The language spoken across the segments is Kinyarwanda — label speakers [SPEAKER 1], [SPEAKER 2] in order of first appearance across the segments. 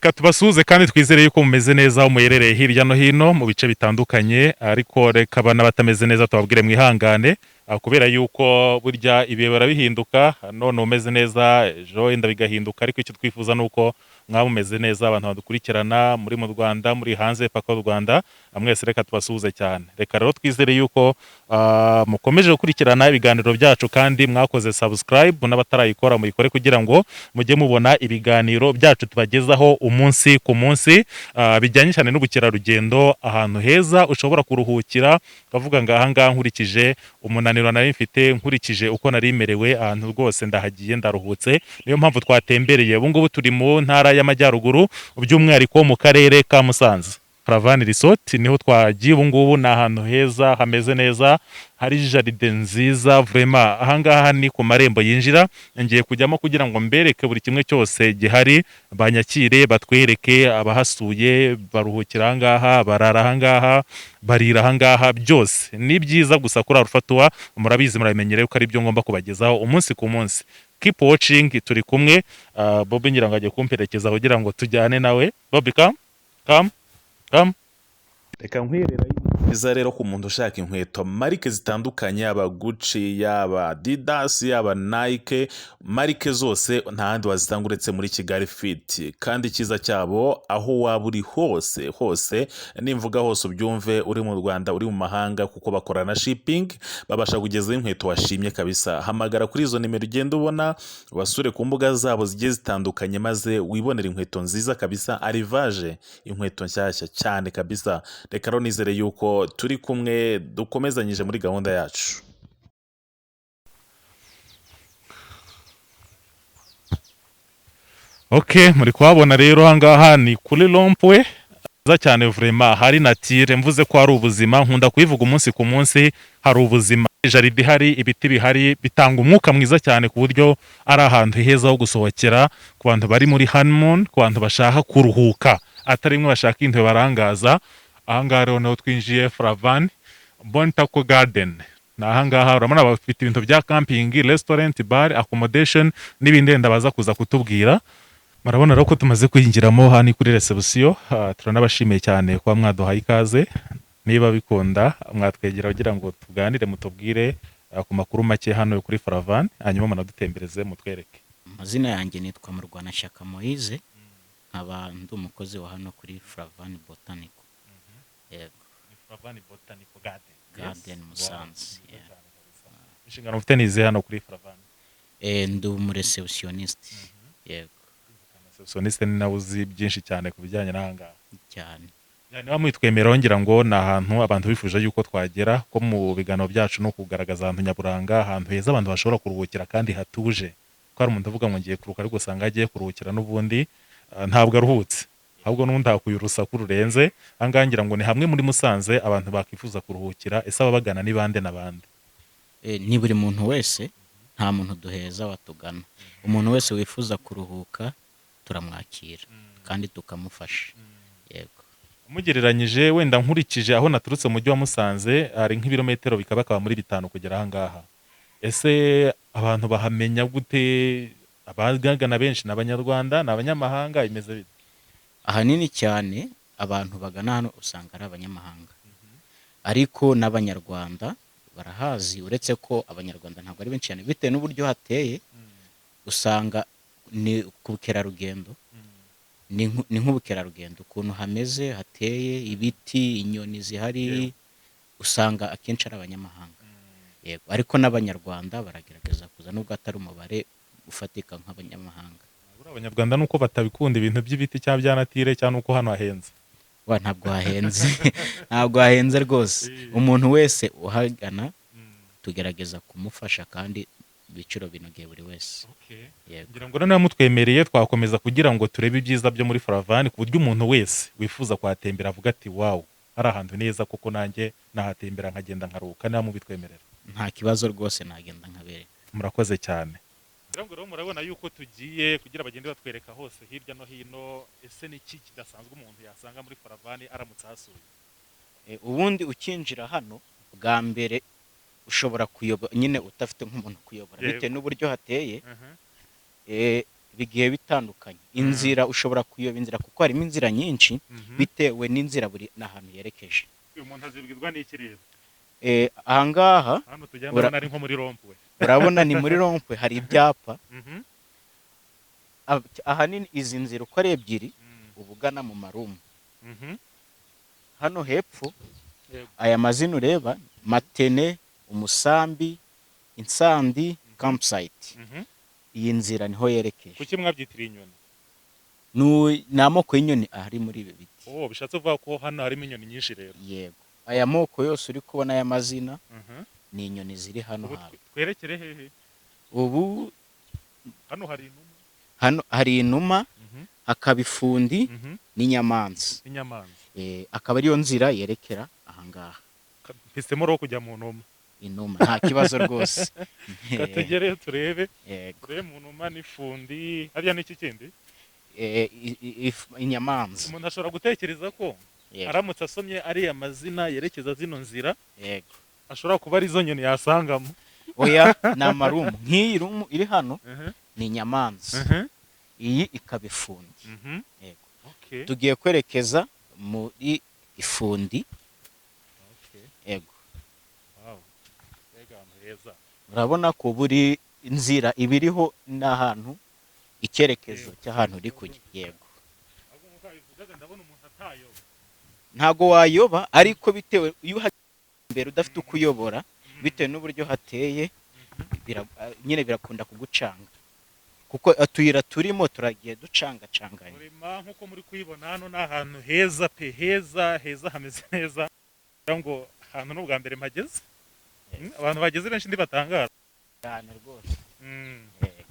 [SPEAKER 1] Reka tubasuhuze kandi twizere yuko mumeze neza aho muherereye hirya no hino mu bice bitandukanye, ariko reka abana batameze neza tubabwire mwihangane, kubera yuko burya ibihe barabihinduka. None umeze neza, ejo wenda bigahinduka, ariko icyo twifuza ni uko mwaba mumeze neza. Abantu badukurikirana muri mu Rwanda, muri hanze y'imipaka y'u Rwanda, mwese reka tubasuhuze cyane. Reka rero twizere yuko mukomeje gukurikirana ibiganiro byacu kandi mwakoze subscribe, n'abatarayikora muyikore kugira ngo mujye mubona ibiganiro byacu tubagezaho umunsi ku munsi, bijyanye cyane n'ubukerarugendo, ahantu heza ushobora kuruhukira ukavuga ngo aha ngaha nkurikije umunaniro nari mfite, nkurikije uko nari merewe, ahantu rwose ndahagiye ndaruhutse. Niyo mpamvu twatembereye. Ubu ngubu turi mu Ntara y'Amajyaruguru, by'umwihariko mu Karere ka Musanze. Faravan Resort niho twagiye ubu ngubu. Ni ahantu heza hameze neza, hari jardin nziza vraiment. Aha ngaha ni ku marembo yinjira. Ngiye kujyamo kugira ngo mbereke buri kimwe cyose gihari, banyakire batwereke abahasuye baruhukira aha ngaha, barara aha ngaha, barira aha ngaha, byose ni byiza gusa. Kuri Alpha Tour murabizi, murabimenyereye ko ari byo ngomba kubagezaho umunsi ku munsi. Keep watching, turi kumwe. Bobi ngira ngo agiye kumperekeza kugira ngo tujyane nawe. Bobi, come, come, come.
[SPEAKER 2] Reka nkwerera nziza rero ku muntu ushaka inkweto marike zitandukanye, yaba Gucci, yaba Adidas, yaba Nike, marike zose nta handi wazisanga uretse muri Kigali Fit. Kandi icyiza cyabo, aho waba uri hose hose, nimvuga hose ubyumve, uri mu Rwanda, uri mu mahanga, kuko bakora na shipping, babasha kugezaho inkweto washimye kabisa. Hamagara kuri izo nimero ugenda ubona, basure ku mbuga zabo zigiye zitandukanye, maze wibonere inkweto nziza kabisa, arrivage, inkweto nshyashya cyane kabisa. Reka rero nizere yuko turi kumwe, dukomezanyije muri gahunda yacu.
[SPEAKER 1] Ok, muri kuhabona rero, aha ngaha ni kuri rond-point nziza cyane vraiment, hari nature. Mvuze ko hari ubuzima, nkunda kubivuga umunsi ku munsi, hari ubuzima. Jardin ihari, ibiti bihari bitanga umwuka mwiza cyane, ku buryo ari ahantu heza ho gusohokera ku bantu bari muri honeymoon, ku bantu bashaka kuruhuka, atari rimwe bashaka ibintu bibarangaza. Aha ngaha rero niho twinjiye, Faravan Botanical Garden ni aha ngaha. Urabona bafite ibintu bya camping, restaurant, bar, accommodation n'ibindi wenda baza kuza kutubwira. Murabona rero ko tumaze kwinjiramo, hano kuri reception. Turanabashimiye cyane kuba mwaduhaye ikaze. Niba bikunda mwatwegera kugira ngo tuganire, mutubwire ku makuru make hano kuri Faravan, hanyuma munadutembereze mutwereke.
[SPEAKER 3] Amazina yanjye nitwa Murwanashyaka Moise, nkaba ndi umukozi wa hano kuri Faravan Botanical. Yego.
[SPEAKER 1] Faravan Botanical Garden.
[SPEAKER 3] Garden Musanze, yeah.
[SPEAKER 1] Inshingano mufite ni izihe hano kuri Faravan?
[SPEAKER 3] Ndi umureceptioniste, yego.
[SPEAKER 1] Receptioniste ni nawe uzi byinshi cyane ku bijyanye n'aha ngaha.
[SPEAKER 3] Cyane.
[SPEAKER 1] Yeah, niba mwitwemeraho, ngira ngo ni ahantu abantu bifuje yuko twagera, ko mu biganiro byacu no kugaragaza ahantu nyaburanga, ahantu heza abantu bashobora kuruhukira kandi hatuje. Ko hari umuntu uvuga ngo ngiye kuruhuka, ariko usanga agiye kuruhukira n'ubundi ntabwo aruhutse, ahubwo n'ubundi hakuye urusaku rurenze. Aha ngaha ngira ngo ni hamwe muri Musanze abantu bakwifuza kuruhukira. Ese ababagana ni bande na bande?
[SPEAKER 3] Ni buri muntu wese, nta muntu duheza watugana. Umuntu wese wifuza kuruhuka turamwakira kandi tukamufasha, yego.
[SPEAKER 1] Mugereranyije wenda, nkurikije aho naturutse mu mujyi wa Musanze, hari nk'ibirometero bikabakaba muri 5 kugera aha ngaha. Ese abantu bahamenya gute? Abagana benshi ni Abanyarwanda, ni abanyamahanga, bimeze bite?
[SPEAKER 3] Ahanini cyane abantu bagana hano usanga ari abanyamahanga, ariko n'Abanyarwanda barahazi, uretse ko Abanyarwanda ntabwo ari benshi cyane bitewe n'uburyo hateye. Usanga ni ku bukerarugendo, ni nk'ubukerarugendo ukuntu hameze, hateye ibiti, inyoni zihari, usanga akenshi ari abanyamahanga, yego. Ariko n'Abanyarwanda baragerageza kuza, nubwo atari umubare ufatika nk'abanyamahanga.
[SPEAKER 1] Buriya Abanyarwanda nuko batabikunda ibintu by'ibiti cyangwa bya nature, cyangwa nuko hano hahenze?
[SPEAKER 3] Wa, ntabwo hahenze, ntabwo hahenze rwose. Umuntu wese uhagana tugerageza kumufasha kandi ibiciro binogeye buri wese, yego.
[SPEAKER 1] Ngira ngo noneho mutwemereye twakomeza kugira ngo turebe ibyiza byo muri Faravan, ku buryo umuntu wese wifuza kuhatembera avuga ati: "Wow, hari ahantu neza kuko nanjye nahatembera nkagenda nkaruhuka." Niba mubitwemerera.
[SPEAKER 3] Nta kibazo rwose, nagenda nkabereka.
[SPEAKER 1] Murakoze cyane. Ngira ngo rero murabona yuko tugiye kugira bagende batwereka hose hirya no hino. Ese ni iki kidasanzwe umuntu yasanga muri Faravan aramutse ahasuye?
[SPEAKER 3] Ubundi ukinjira hano bwa mbere ushobora kuyoba nyine, udafite nk'umuntu kuyobora, bitewe n'uburyo hateye. Bigiye bitandukanye. Inzira ushobora kuyoba inzira kuko harimo inzira nyinshi, bitewe n'inzira buri n'ahantu yerekeje.
[SPEAKER 1] Uyu muntu azibwirwa n'iki rero?
[SPEAKER 3] Ahangaha
[SPEAKER 1] Hano tujya ndabona ari nko muri rond-point.
[SPEAKER 3] Urabona ni muri rond-point, hari ibyapa. Ahanini izi nzira uko ari ebyiri uba ugana mu ma room. Hano hepfo, aya mazina ureba: Matene, Umusambi, Insandi campsite. Iyi nzira niho yerekeje.
[SPEAKER 1] Kuki mwabyitiriye inyoni?
[SPEAKER 3] Ni amoko y'inyoni ahari muri ibi biti.
[SPEAKER 1] Oh, bishatse kuvuga ko hano harimo inyoni nyinshi rero.
[SPEAKER 3] Yego, aya moko yose uri kubona, aya mazina, ni inyoni ziri hano
[SPEAKER 1] Ubu
[SPEAKER 3] hantu.
[SPEAKER 1] Twerekere hehe?
[SPEAKER 3] Ubu
[SPEAKER 1] Hano hari inuma.
[SPEAKER 3] Hano hari inuma, hakaba ifundi n'inyamanza.
[SPEAKER 1] Inyamanza.
[SPEAKER 3] Akaba ariyo nzira yerekera ahangaha.
[SPEAKER 1] Mpisemo rero kujya mu numa.
[SPEAKER 3] Inuma nta kibazo rwose.
[SPEAKER 1] Katugereyo turebe.
[SPEAKER 3] Yego.
[SPEAKER 1] Turebe mu numa n'ifundi, hariya n'iki kindi?
[SPEAKER 3] Inyamanza.
[SPEAKER 1] Umuntu ashobora gutekereza ko aramutse asomye ariya mazina yerekeza zino nzira, ashobora kuba ari zo nyoni yasangamo.
[SPEAKER 3] Oya, ni ama room. Nk'iyi room iri hano ni inyamanza, iyi ikaba ifundi. Yego. Tugiye kwerekeza muri ifundi. Yego.
[SPEAKER 1] Wow. Mbega ahantu heza!
[SPEAKER 3] Urabona ko buri nzira iba iriho n'ahantu, icyerekezo cy'ahantu uri kujya. Yego.
[SPEAKER 1] Ahubwo nk'uko wabivugaga, ndabona umuntu atayoba.
[SPEAKER 3] Ntago wayoba, ariko bitewe iyo uhageze imbere udafite uko uyobora, bitewe n'uburyo hateye, nyine birakunda kugucanga, kuko utuyira turimo turagiye ducangacanganye.
[SPEAKER 1] Murima nk'uko muri kuyibona, hano ni ahantu heza pe, heza heza, hameze neza. Ngira ngo ahantu n'ubwa mbere mpageze. Abantu bageze benshi ntibatangara.
[SPEAKER 3] Cyane rwose. Yego.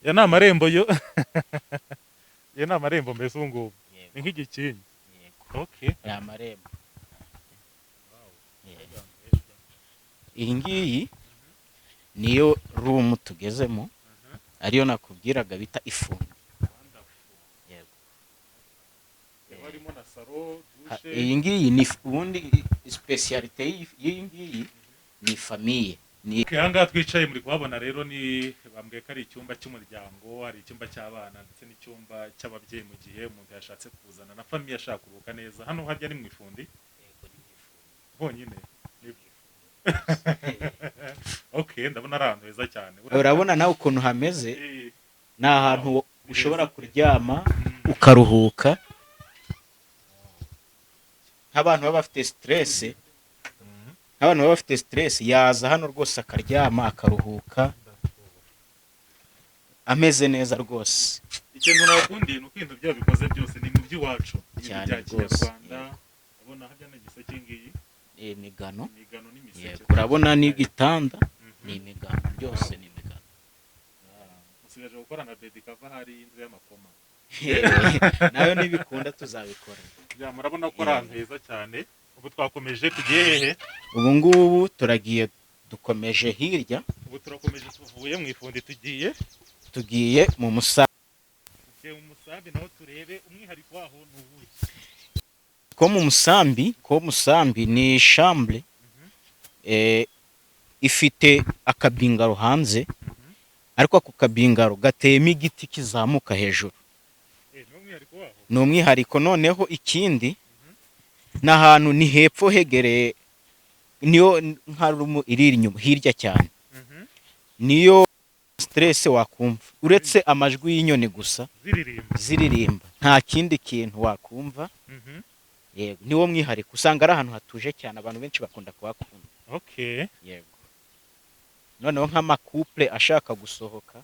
[SPEAKER 1] Ya ni amarembo yo, ya ni amarembo mbese ubu ngubu
[SPEAKER 3] Yego.
[SPEAKER 1] Ni nk'igikingi.
[SPEAKER 3] Yego. Ni amarembo. Yego. Iyi ngiyi niyo room tugezemo, ariyo nakubwiraga bita ifundi. Yego.
[SPEAKER 1] Harimo na salon, douche.
[SPEAKER 3] Iyi ngiyi ni ubundi spécialité y'iyi ngiyi ni famille, ni
[SPEAKER 1] Okay, aha ngaha twicaye muri kuhabona rero, ni bambwiye ko ari icyumba cy'umuryango, hari icyumba cy'abana ndetse n'icyumba cy'ababyeyi, mu gihe umuntu yashatse kuzana na famille ashaka kuruhuka neza. Hano harya ni mu ifundi honyine. Okay, ndabona ari ahantu heza cyane.
[SPEAKER 3] Urabona nawe ukuntu hameze. Ni ahantu ushobora kuryama ukaruhuka, nk'abantu baba bafite stress, nk'abantu baba bafite stress, yaza hano rwose akaryama akaruhuka ameze neza rwose.
[SPEAKER 1] Ikintu nakundiye ni uko ibintu byabo bikoze byose ni mu by'iwacu, ibintu
[SPEAKER 3] Cyane
[SPEAKER 1] bya
[SPEAKER 3] rwose,
[SPEAKER 1] kinyarwanda. Urabona harya n'igiseke ngiyi.
[SPEAKER 3] Imigano.
[SPEAKER 1] Imigano n'imiseke.
[SPEAKER 3] Yego, urabona n'igitanda ni imigano, byose ni imigano.
[SPEAKER 1] Usigaje gukora na bed cover, hari inzu y'amakoma.
[SPEAKER 3] Nayo nibikunda tuzabikora.
[SPEAKER 1] Ya, murabona ko ari ahantu heza cyane. Ubu twakomeje tugiye hehe?
[SPEAKER 3] Ubu ngubu turagiye, dukomeje hirya.
[SPEAKER 1] Ubu turakomeje, tuvuye mu ifundi tugiye
[SPEAKER 3] Tugiye mu musambi.
[SPEAKER 1] Tugiye mu musambi, naho turebe umwihariko waho ni uwuhe.
[SPEAKER 3] Ko mu musambi, ko musambi ni chambre, ifite akabingaro hanze, ariko ako kabingaro gateyemo igiti kizamuka hejuru.
[SPEAKER 1] Ni umwihariko waho.
[SPEAKER 3] Ni umwihariko. Noneho ikindi ni ahantu ni hepfo hegereye, niyo nka room iri inyuma hirya cyane, niyo stress wakumva uretse amajwi y'inyoni gusa.
[SPEAKER 1] Ziririmba.
[SPEAKER 3] Ziririmba, nta kindi kintu wakumva. Yego, niwo mwihariko. Usanga ari ahantu hatuje cyane, abantu benshi bakunda kuhakunda. Yego, noneho nk'ama couple ashaka gusohoka,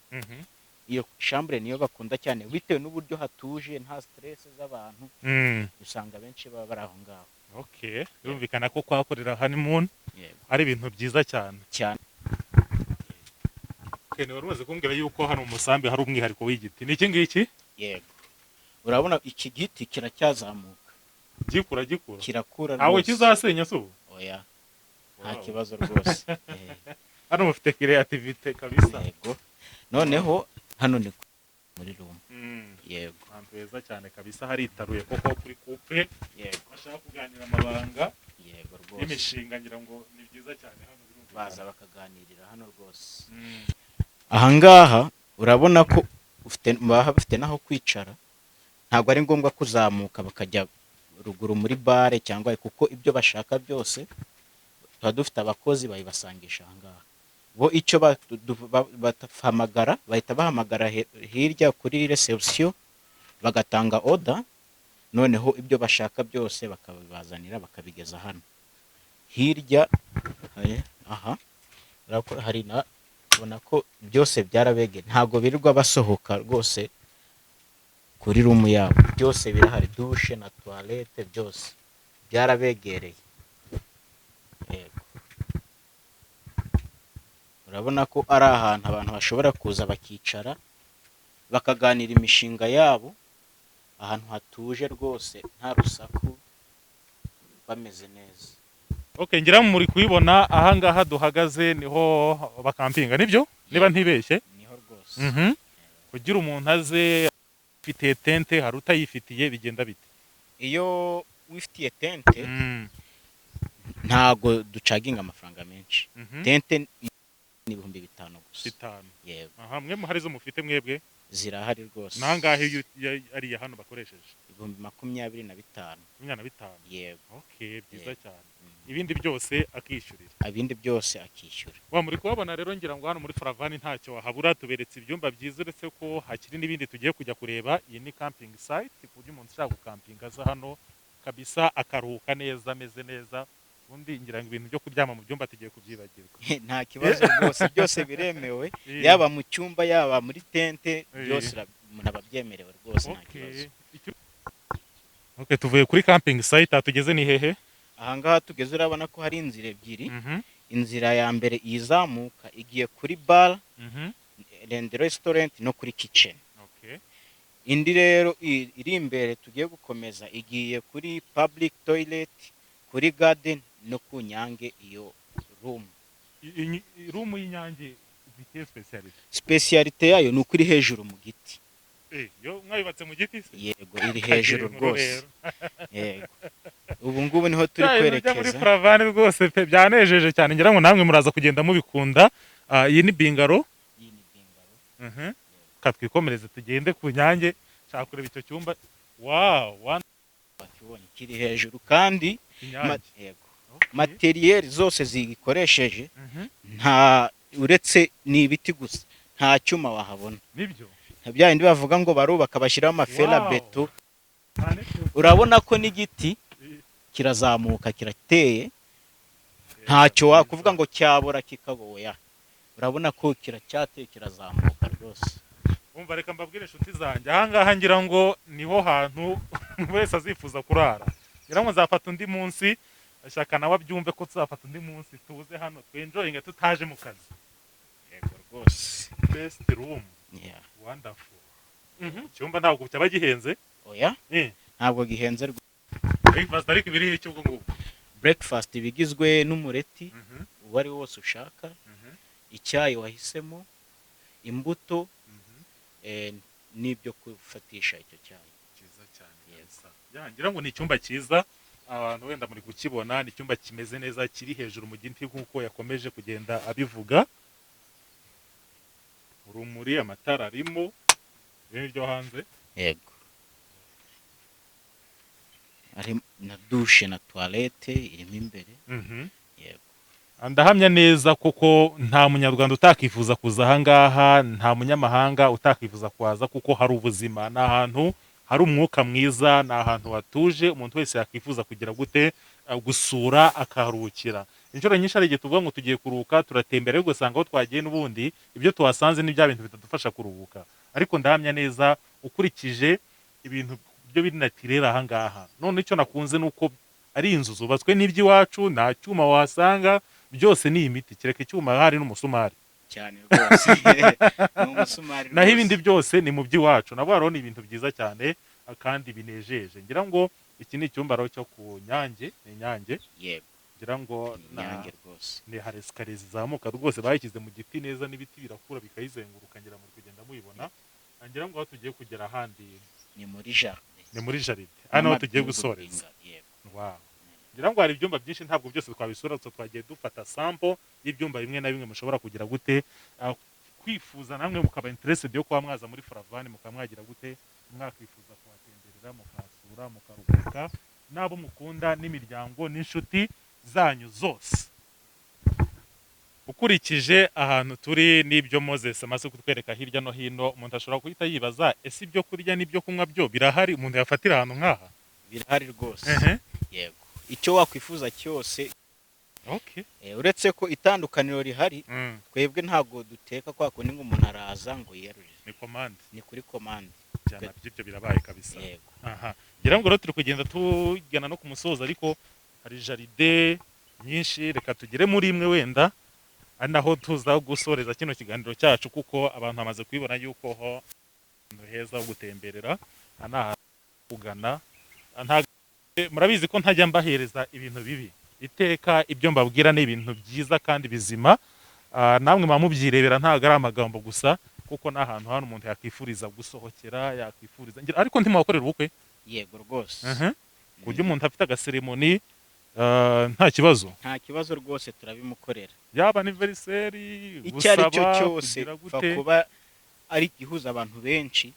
[SPEAKER 3] iyo chambre niyo bakunda cyane, bitewe n'uburyo hatuje, nta stress z'abantu. Usanga benshi baba bari aho ngaho.
[SPEAKER 1] Okay, birumvikana ko kuhakorera honeymoon ari ibintu byiza cyane.
[SPEAKER 3] Cyane.
[SPEAKER 1] Okay, ni wari umaze kumbwira yuko hano mu musambi hari umwihariko w'igiti. Ni iki ngiki?
[SPEAKER 3] Yego, urabona iki giti kiracyazamuka.
[SPEAKER 1] Gikura gikura.
[SPEAKER 3] Kirakura
[SPEAKER 1] Ntabwo
[SPEAKER 3] rwose.
[SPEAKER 1] kizasenya se ubu?
[SPEAKER 3] Oya, nta kibazo rwose.
[SPEAKER 1] Hano mufite creativity kabisa.
[SPEAKER 3] Yego, noneho hano ni muri room. Yego.
[SPEAKER 1] Ahantu heza cyane kabisa, haritaruye koko kuri couple bashaka kuganira amabanga
[SPEAKER 3] Yego rwose.
[SPEAKER 1] y'imishinga. Ngira ngo ni byiza cyane hano, birumvikana.
[SPEAKER 3] Baza bakaganirira hano rwose. Ahangaha urabona ko ufite, baba bafite n'aho kwicara, ntabwo ari ngombwa kuzamuka bakajya ruguru muri bar cyangwa, kuko ibyo bashaka byose tuba dufite abakozi babibasangisha ahangaha. Bo icyo bahamagara, bahita bahamagara hirya kuri reception, bagatanga order, noneho ibyo bashaka byose bakabibazanira, bakabigeza hano hirya. Aha hari na, ubona ko byose byarabege, ntabwo birirwa basohoka rwose kuri room yabo, byose birahari, douche na toilette byose byarabegereye. Yego, urabona ko ari ahantu abantu bashobora kuza bakicara, bakaganira imishinga yabo, ahantu hatuje rwose, nta rusaku, bameze neza.
[SPEAKER 1] Okay, ngira ngo muri kubibona, ahangaha duhagaze niho bakampinga, nibyo niba ntibeshye?
[SPEAKER 3] Niho rwose.
[SPEAKER 1] Kugira umuntu aze afite tente, hari utayifitiye, bigenda bite?
[SPEAKER 3] Iyo wifitiye tente, ntago ducaginga amafaranga menshi. Tente ni 5000 gusa.
[SPEAKER 1] 5.
[SPEAKER 3] Yego.
[SPEAKER 1] Aha mwe hari zo mufite mwebwe?
[SPEAKER 3] Zirahari rwose.
[SPEAKER 1] Nangahe iyo ariya hano bakoresheje?
[SPEAKER 3] 25,000.
[SPEAKER 1] 25?
[SPEAKER 3] Yego.
[SPEAKER 1] Okay, byiza
[SPEAKER 3] Yego.
[SPEAKER 1] cyane. Ibindi byose akishyurira?
[SPEAKER 3] Ibindi byose akishyura.
[SPEAKER 1] Wa muri kubabona rero, ngira ngo hano muri Faravani ntacyo wahabura. Tuberetse ibyumba byiza, uretse ko hakiri n'ibindi tugiye kujya kureba. Iyi ni camping site, ku buryo umuntu ushaka gukampinga aza hano kabisa, akaruhuka neza, ameze neza. Ubundi ngira ngo ibintu byo kuryama mu byumba tugiye kubyibagirwa.
[SPEAKER 3] Nta kibazo rwose, byose biremewe, yaba mu cyumba, yaba muri tente, byose umuntu aba abyemerewe rwose, nta kibazo.
[SPEAKER 1] Okay, tuvuye kuri camping site, aha tugeze ni hehe?
[SPEAKER 3] Ahangaha tugeze urabona ko hari inzira ebyiri. Inzira ya mbere izamuka igiye kuri bar and restaurant no kuri kitchen. Indi rero iri imbere tugiye gukomeza igiye kuri public toilet, kuri garden no ku Nyange, iyo room.
[SPEAKER 1] Room y'Inyange ifite spécialité?
[SPEAKER 3] Spécialité yayo ni uko iri hejuru mu giti.
[SPEAKER 1] Yo mwayubatse mu giti se?
[SPEAKER 3] Yego, iri hejuru
[SPEAKER 1] Kagira inkuru
[SPEAKER 3] rwose.
[SPEAKER 1] rero.
[SPEAKER 3] Yego, ubu ngubu niho turi
[SPEAKER 1] Bya bintu bijya muri
[SPEAKER 3] kwerekeza.
[SPEAKER 1] Faravani rwose pe, byanejeje cyane. Ngira ngo namwe muraza kugenda mubikunda. Ah, iyi ni bungalow.
[SPEAKER 3] Iyi ni bungalow.
[SPEAKER 1] Ka twikomereze tugende ku Nyange, nshaka kureba icyo cyumba. Wow, one.
[SPEAKER 3] Wakibonye, kiri hejuru kandi
[SPEAKER 1] Inyange.
[SPEAKER 3] Yego. Matériel zose ziyikoresheje, nta, uretse ni ibiti gusa, nta cyuma wahabona.
[SPEAKER 1] Nibyo.
[SPEAKER 3] Nka bya bindi bavuga ngo barubaka bashyiraho amaferabeto. Urabona ko n'igiti kirazamuka, kirateye, ntacyo wakuvuga ngo cyabora kikaboya. Urabona ko kiracyateye, kirazamuka rwose.
[SPEAKER 1] Umva, reka mbabwire inshuti zanjye, ahangaha ngira ngo niho hantu buri wese azifuza kurara. Ngira ngo nzafata undi munsi, ashaka nawe abyumve ko tuzafata undi munsi tuze hano twenjoyinge tutaje mu kazi.
[SPEAKER 3] Yego rwose.
[SPEAKER 1] Best room.
[SPEAKER 3] Yeah.
[SPEAKER 1] Wonderful. Icyumba ntabwo cyaba gihenze?
[SPEAKER 3] Oya, ntabwo gihenze rwose.
[SPEAKER 1] Breakfast ariko ibiri iki ubwo ngubwo?
[SPEAKER 3] Breakfast iba igizwe n'umureti uwo ari wo wose ushaka, icyayi wahisemo, imbuto, n'ibyo gufatisha icyo cyayi.
[SPEAKER 1] Cyiza cyane.
[SPEAKER 3] Yego.
[SPEAKER 1] Kabisa. Ya, ngira ngo ni icyumba cyiza, abantu wenda muri kukibona, ni icyumba kimeze neza, kiri hejuru mu giti nk'uko yakomeje kugenda abivuga. Urumuri, amatara arimo, iri ryo hanze.
[SPEAKER 3] Yego, hari na douche na toilette irimo imbere. Yego.
[SPEAKER 1] Ndahamya neza koko nta munyarwanda utakifuza kuza ahangaha, nta munyamahanga utakifuza kuhaza, kuko hari ubuzima, ni ahantu hari umwuka mwiza, ni ahantu hatuje, umuntu wese yakwifuza kugira gute, gusura akaharuhukira. Inshuro nyinshi hari igihe tuvuga ngo tugiye kuruhuka, turatembera, ariko ugasanga aho twagiye n'ubundi ibyo tuhasanze ni bya bintu bitadufasha kuruhuka. Ariko ndahamya neza ukurikije ibintu byo biri naturel ahangaha. None icyo nakunze ni uko ari inzu zubatswe n'iby'iwacu, nta cyuma wahasanga, byose ni imiti, kereka icyuma hari n'umusumari.
[SPEAKER 3] Cyane rwose, ni umusumari
[SPEAKER 1] Naho
[SPEAKER 3] rwose.
[SPEAKER 1] ibindi byose ni mu by'iwacu. Nabo rero ni ibintu byiza cyane, kandi binejeje. Ngira ngo iki ni icyumba rero cyo ku Nyange, ni Inyange?
[SPEAKER 3] Yego.
[SPEAKER 1] Ngira ngo
[SPEAKER 3] ni Inyange rwose.
[SPEAKER 1] Ni hari escalier zizamuka rwose, bayishyize mu giti neza, n'ibiti birakura bikayizenguruka, ngira muri kugenda muyibona. Ngira ngo aho tugiye kugera ahandi
[SPEAKER 3] Ni muri jardin.
[SPEAKER 1] Ni muri jardin, hano aho tugiye gusoreza.
[SPEAKER 3] Yego.
[SPEAKER 1] Wow. Ngira ngo hari ibyumba byinshi, ntabwo byose twabisura, gusa twagiye dufata sample y'ibyumba bimwe na bimwe mushobora kugira gute. Mwakwifuza namwe mukaba interested yo kuba mwaza muri Faravani, mukaba mwagira gute, mwakwifuza kuhatemberera, mukahasura, mukaruhuka n'abo mukunda n'imiryango n'inshuti zanyu zose. Ukurikije ahantu turi n'ibyo Moses amaze kutwereka hirya no hino, umuntu ashobora guhita yibaza: ese ibyo kurya n'ibyo kunywa byo birahari, umuntu yafatira ahantu nk'aha?
[SPEAKER 3] Birahari rwose. Yego, icyo wakwifuza cyose. Uretse ko itandukaniro rihari, twebwe ntabwo duteka kwa kundi ngo umuntu araza ngo yiyarurire.
[SPEAKER 1] Ni commande.
[SPEAKER 3] Ni kuri commande.
[SPEAKER 1] Cyane, by'ibyo birabaye kabisa.
[SPEAKER 3] Yego.
[SPEAKER 1] Aha ngira ngo rero turi kugenda tugana no ku musozo, ariko hari jardin nyinshi. Reka tugere muri imwe wenda, ari naho tuza gusoreza kino kiganiro cyacu, kuko abantu bamaze kubibona yuko ho ahantu heza ho gutemberera, aha ni ahantu ho kugana. Murabizi ko ntajya mbahereza ibintu bibi. Iteka ibyo mbabwira ni ibintu byiza kandi bizima. Namwe muba mubyirebera, ntabwo ari amagambo gusa, kuko ni ahantu hano umuntu yakwifuriza gusohokera, yakwifuriza ariko ntimuhakorera ubukwe?
[SPEAKER 3] Yego rwose.
[SPEAKER 1] Ku buryo umuntu afite agaseremoni, nta kibazo?
[SPEAKER 3] Nta kibazo rwose, turabimukorera.
[SPEAKER 1] Yaba anniversaire,
[SPEAKER 3] Icyo ari cyo
[SPEAKER 1] gusaba,
[SPEAKER 3] cyose,
[SPEAKER 1] kugira
[SPEAKER 3] pfa
[SPEAKER 1] gute?
[SPEAKER 3] kuba ari igihuza abantu benshi.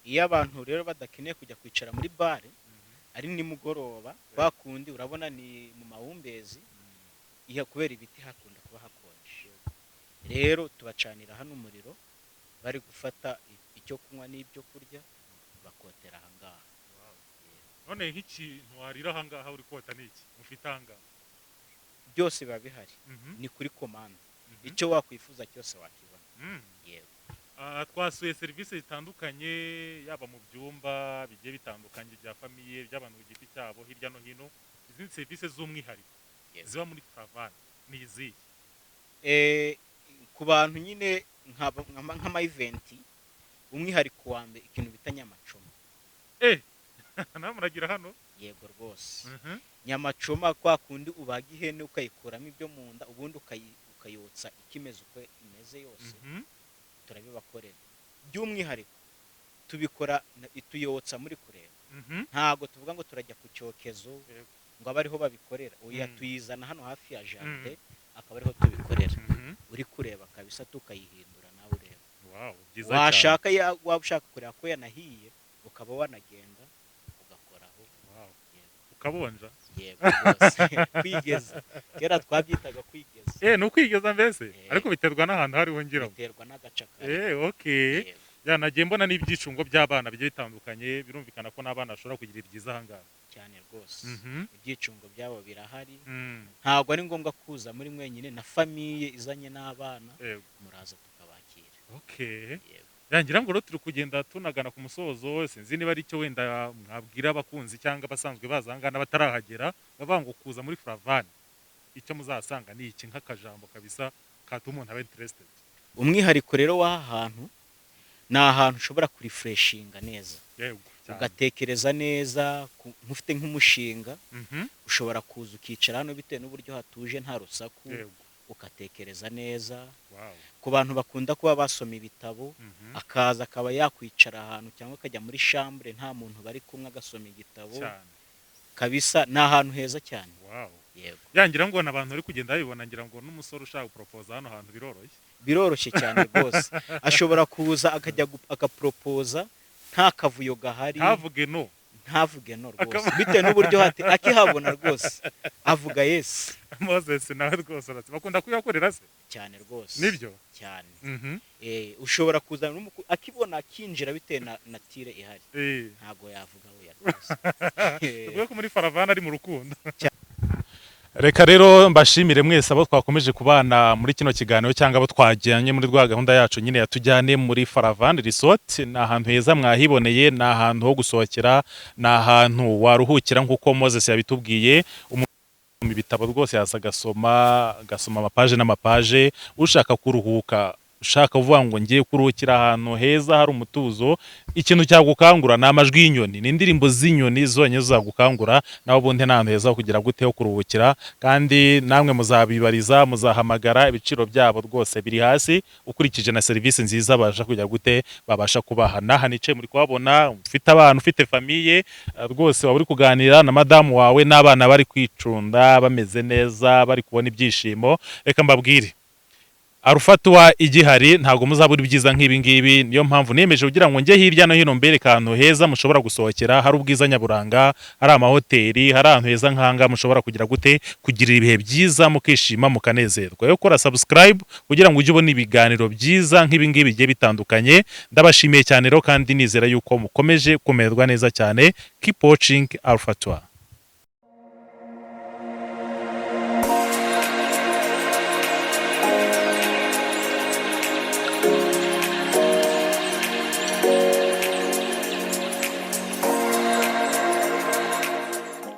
[SPEAKER 3] Iyo abantu rero badakeneye kujya kwicara muri bare ari nimugoroba, kwa kundi urabona ni mu mahumbezi, iyo kubera ibiti hakunda kuba hakonje, rero tubacanira hano umuriro, bari gufata icyo kunywa n'ibyo kurya, bakotera ahangaha.
[SPEAKER 1] None nk'ikintu warira ahangaha uri kota ni iki mufite ahangaha?
[SPEAKER 3] Byose biba bihari. Ni kuri commande. Icyo wakwifuza cyose wakibona. Yego.
[SPEAKER 1] Twasuye serivisi zitandukanye, yaba mu byumba bigiye bitandukanye bya famille, by'abantu ku giti cyabo, hirya no hino. Izindi serivisi z'umwihariko ziba muri Faravan ni izihe?
[SPEAKER 3] Ku bantu nyine nk'ama event, umwihariko wa mbere, ikintu bita nyamacoma.
[SPEAKER 1] Nawe muragira hano?
[SPEAKER 3] Yego rwose. Nyamacoma, kwa kundi ubaga ihene ukayikuramo ibyo mu nda, ubundi ukayotsa ikimeze uko imeze yose. Turabibakorera. By'umwihariko tubikora tuyotsa muri kureba. Ntabwo tuvuga ngo turajya ku cyokezo ngo abe ariho babikorera, oya. Tuyizana hano hafi ya jardin, akaba ariho tubikorera. Uri kureba kabisa, tukayihindura nawe ureba.
[SPEAKER 1] Wow, byiza cyane.
[SPEAKER 3] Washaka waba ushaka kureba ko yanahiye, ukaba wanagenda ugakoraho. Yego.
[SPEAKER 1] Ukabonja.
[SPEAKER 3] Yego rwose, kwigeza, kera twabyitaga kwigeza.
[SPEAKER 1] Ni ukwigeza mbese?
[SPEAKER 3] Eh.
[SPEAKER 1] Ariko biterwa n'ahantu hariho ngira ngo.
[SPEAKER 3] Biterwa n'agace kari.
[SPEAKER 1] Okay.
[SPEAKER 3] Yego.
[SPEAKER 1] Ya, nagiye mbona n'ibyicungo by'abana bigiye bitandukanye. Birumvikana ko n'abana bashobora kugira ibyiza ahangaha.
[SPEAKER 3] Cyane rwose. Ibyicungo byabo birahari. Ntabwo ari ngombwa kuza muri mwenyine, na famille izanye n'abana, muraza tukabakira. Yego.
[SPEAKER 1] Ya, ngira ngo rero turi kugenda tunagana ku musozo. Sinzi niba ari cyo wenda mwabwira abakunzi cyangwa abasanzwe baza ahangaha n'abatarahagera, bavuga ngo kuza muri Faravan, icyo muzahasanga ni iki, nk'akajambo kabisa katuma umuntu aba interested?
[SPEAKER 3] Umwihariko rero w'aha hantu, ni ahantu ushobora kurefreshinga neza,
[SPEAKER 1] Yego cyane.
[SPEAKER 3] ugatekereza neza, nk'ufite nk'umushinga, ushobora kuza ukicara hano bitewe n'uburyo hatuje, nta rusaku, ugatekereza neza. Ku bantu bakunda kuba basoma ibitabo, akaza akaba yakwicara ahantu cyangwa akajya muri chambre nta muntu bari kumwe, agasoma igitabo. Kabisa ni ahantu heza cyane. Yego.
[SPEAKER 1] Ya, ngira ngo abantu bari kugenda babibona. Ngira ngo n'umusore ushaka guporopoza hano hantu biroroshye.
[SPEAKER 3] Biroroshye cyane rwose, ashobora kuza akajya agaporopoza nta kavuyo gahari.
[SPEAKER 1] Ntavuge no.
[SPEAKER 3] Ntavuge no rwose, bitewe n'uburyo hati akihabona rwose avuga yes.
[SPEAKER 1] Moses nawe rwose uratse, bakunda kuyakorera se?
[SPEAKER 3] Cyane rwose.
[SPEAKER 1] Nibyo?
[SPEAKER 3] Cyane. Ushobora kuzana akibona akinjira, bitewe na nature ihari, ntabwo yavuga oya rwose.
[SPEAKER 1] Tuvuge ko muri Faravana ari mu rukundo.
[SPEAKER 3] Cyane.
[SPEAKER 1] Reka rero mbashimire mwese abo twakomeje kubana muri kino kiganiro, cyangwa abo twajyanye muri rwa gahunda yacu nyine yatujyane muri Faravan Resort. Ni ahantu heza mwahiboneye, ni ahantu ho gusohokera, ni ahantu waruhukira nk'uko Moses yabitubwiye. Umuntu ibitabo rwose yaza agasoma, agasoma amapaje n'amapaje. Ushaka kuruhuka, ushaka kuvuga ngo ngiye kuruhukira ahantu heza hari umutuzo, ikintu cyagukangura ni amajwi y'inyoni, ni indirimbo z'inyoni zonyine zagukangura. Naho ubundi ni ahantu heza ho kugira gute, ho kuruhukira. Kandi namwe muzabibariza, muzahamagara, ibiciro byabo rwose biri hasi ukurikije na serivisi nziza babasha kugira gute, babasha kubaha. N'aha nicaye muri kuhabona. Ufite abana, ufite famille, rwose waba uri kuganira na madamu wawe n'abana bari kwicunda bameze neza, bari kubona ibyishimo. Reka mbabwire. Alpha Tour igihari, ntabwo muzabura ibyiza nk'ibi ngibi. Niyo mpamvu niyemeje kugira ngo njye hirya no hino mbereke ahantu heza mushobora gusohokera, hari ubwiza nyaburanga, hari amahoteli, hari ahantu heza nk'ahangaha mushobora kugira gute, kugirira ibihe byiza, mukishima, mukanezerwa. Yo kora subscribe kugira ngo ujye ubona ibiganiro byiza nk'ibi ngibi bigiye bitandukanye. Ndabashimiye cyane rero, kandi nizera yuko mukomeje kumererwa neza cyane. Keep watching Alpha Tour.